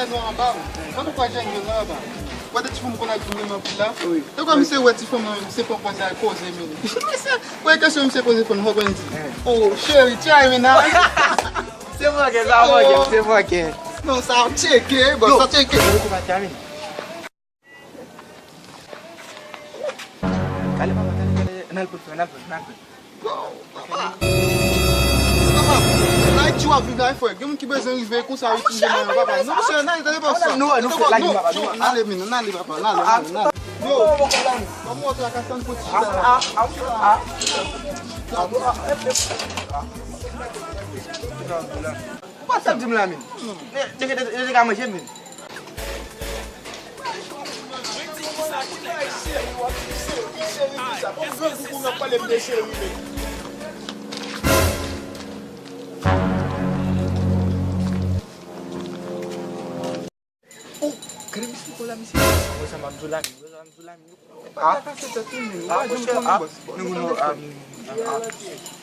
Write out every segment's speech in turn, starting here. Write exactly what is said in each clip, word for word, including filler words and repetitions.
Non, anba, ou. Mwen pa kwè Django nan anba. Ou wè de ti fanm konn ap di menm anpil la? Wi. E kwa misye wè ti fanm nan, misye pran pòz al koze, men. Misye, wè kesyon misye poze fanm, fò konn di. Oh, cheri, try me now. Se manke, sa manke, se manke. Non, sa tcheke, bò, sa tcheke. Yo, ou pa try me. Gade, papa, gade, gade, n al pran, n al pran, n al pran. Papa, nan Ayiti w ap viv la, frè. Gen moun ki bezwen rive konsa, itilize mwayen yo, papa. Non, mesye, n ale, tande pa sa. Non, non, non, papa, non, non, n ale, men, n ale, papa, n ale, n ale, n ale. Yo, ban m montre a ka tann poti. Ah, ah, ah, ah. Ou pa sa di m la, men. Yo te ka manje, men. Oh, gade misye kò la, misye. Wè sa m ap di w la, men. Wè sa m ap di w la, men. Ah, ah, monchè, ah, nou, nou, ah, ah.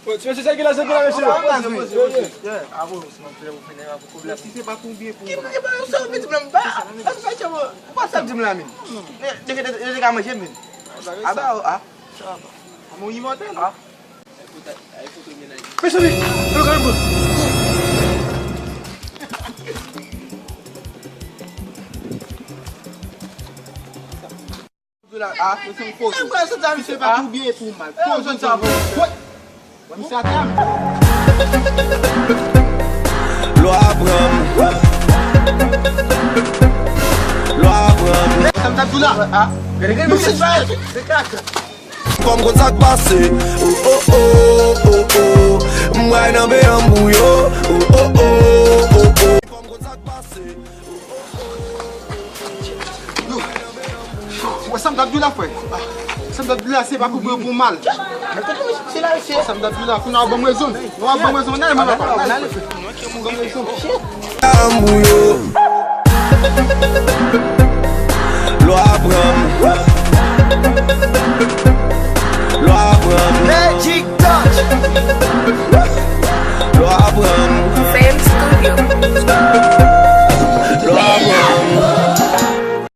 Mesye, mesye, sa ki la, sa ki la, mesye? Ah, poze, poze, poze. Yeah, ah, bon, se mwen ki pou fini, ah, pou pwoblèm. Si se pa konbyen pou mwen. Ki, ki, sa w di m la, men. Ou pa sa di m la, men. Yo te, yo te ka manje, men. Ah, ba, ah. Sa va. Mwen imòtèl. Ah. Mesye, mesye, yo ka manje. Ah, se yon foto. Misye pa pou byen, pou mal. Fò zòn sa, fò. Wè. Wè, misye atè a, men. Lwa pran m. Lwa pran m. Sa m t ap di w la. Ah. Misye, se krak. Fò m konn sa k pase. Oh, oh, oh, oh, oh. M ray nan bè an bouyo. Oh, oh, oh, oh, oh. Fò m konn sa k pase. Yo, wè sa m t ap di w la, frè. Sa m t ap di w la, se pa pou byen pou mal. Sa m t ap di w la, kounye a w ban m rezon. Ou ap ban m rezon, n ale, mwen papa. N ale, frè. Ban m rezon. An bouyo. Lwa pran m.